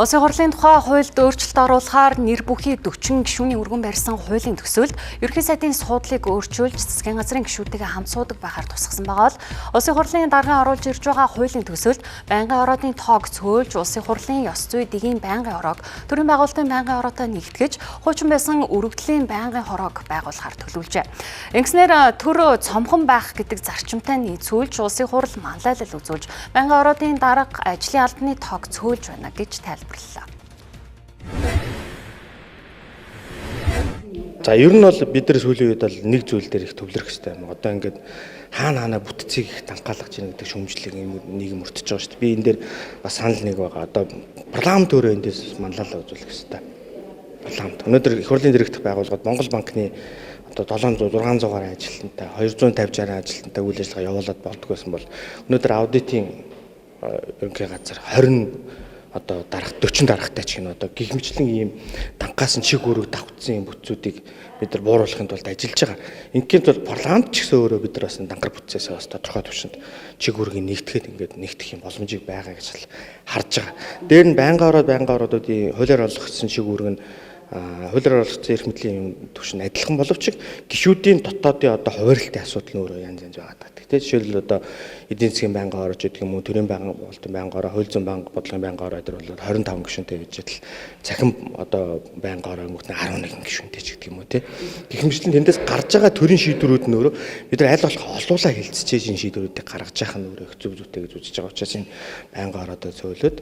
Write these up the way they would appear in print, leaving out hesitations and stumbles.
Улсын хурлын тухай хуульд өөрчлөлт оруулахаар нэр бүхий 40 гишүүний өргөн барьсан хуулийн төсөөлд Ерөнхий сайдын суудлыг өөрчилж засгийн газрын гишүүдтэйгээ хамт суудаг байхаар тусгасан байгаа бол Улсын хурлын даргын оруулж ирж байгаа хуулийн төсөөлд байнгын ороодын тоог цөөлж Улсын хурлын ёс зүй дэгийн байнгын ороог төрийн байгуулалтын байнгын ороотой нэгтгэж хуучин байсан өргөдлийн байнгын хороог байгуулахаар төлөвлөжээ. Ингэснээр төр цомхон байх гэдэг зарчимтай нийцүүлж Улсын хурал манлайлал үзүүлж байнгын ороодын дарга ажлын албаны тоог цөөлж байна гэж тайлбарлав. За ер нь бол бид нар сүүлийн үед бол нэг зүйл дээр их төвлөрөх хэрэгтэй юм. Одоо ингээд хаана хаана бүтцийг их дангаалгаж ийн гэдэг шүүмжлэг нийгэм өртөж байгаа шүү дээ. Би энэ дээр бас санал нэг байгаа. Одоо парламент өөрөө эндээс манлайлал үзүүлэх хэрэгтэй. Парламент. Өнөөдөр их хурлын директорт байгууллагад Монгол банкны одоо 700 600 гаруй ажилтнтай 250 60 ажилтнтай үйл ажиллагаа явуулаад болдгоо байсан бол өнөөдөр аудитын ерөнхий газар 20 одоо дарах 40 дарахтай ч гэнэ одоо гих мэтлэн ийм данкаас нь чиг үүрэг давхцсан юм бүтцүүдийг бид нар бууруулахын тулд ажиллаж байгаа. Ингийн тул парламент ч гэсэн өөрөө бид нар бас данкар бүтцээсээ бас тодорхой түвшинд чиг үүргийг нэгтгэхэд ингээд нэгтгэх юм боломжийг байгаа гэж л харж байгаа. Дээр нь байнгын ороод байнгын ороодуудын хуулиар олгогдсон чиг үүрэг нь хуулиар олгогдсон эрх мэдлийн юм түвшин адилхан боловч гишүүдийн дотоодын одоо хуваарилтын асуудал нь өөрөө янз янз байгаа даа. Тэ жишээлбэл одоо эдийн засгийн байнгын орж гэдэг юм уу, төрийн байгуулалтын байнгын ороо, хууль зүйн байнга бодлогын байнгын ороо гэдэг бол 25 гишүүнтэй гэж адил цахим одоо байнгын ороо өнгөт нь 11 гишүүнтэй ч гэдэг юм уу, тэ. Гэх мэтлэн тэндээс гарч байгаа төрийн шийдвэрүүд нь өөрөө бид нар аль болох олуулаа хилцчихэж энэ шийдвэрүүдийг гаргаж яхах нь өөрөө их зөв зүйтэй гэж үзэж байгаа учраас энэ байнгын ороодоо цөөлөд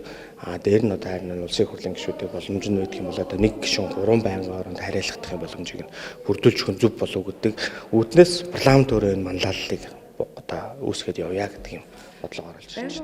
дээр нь одоо харин улсын хурлын гишүүдийн боломж нь байдаг юм бол одоо нэг гишүүн 3 байнгын ороонд хариалах юм боломжийг нь бүрдүүлж өгөх нь зөв болов гэдэг үүднээс парламент өөрөө энэ манлайллыг одоо үүсгээд явъя гэдэг юм бодлого оруулж ирж байна.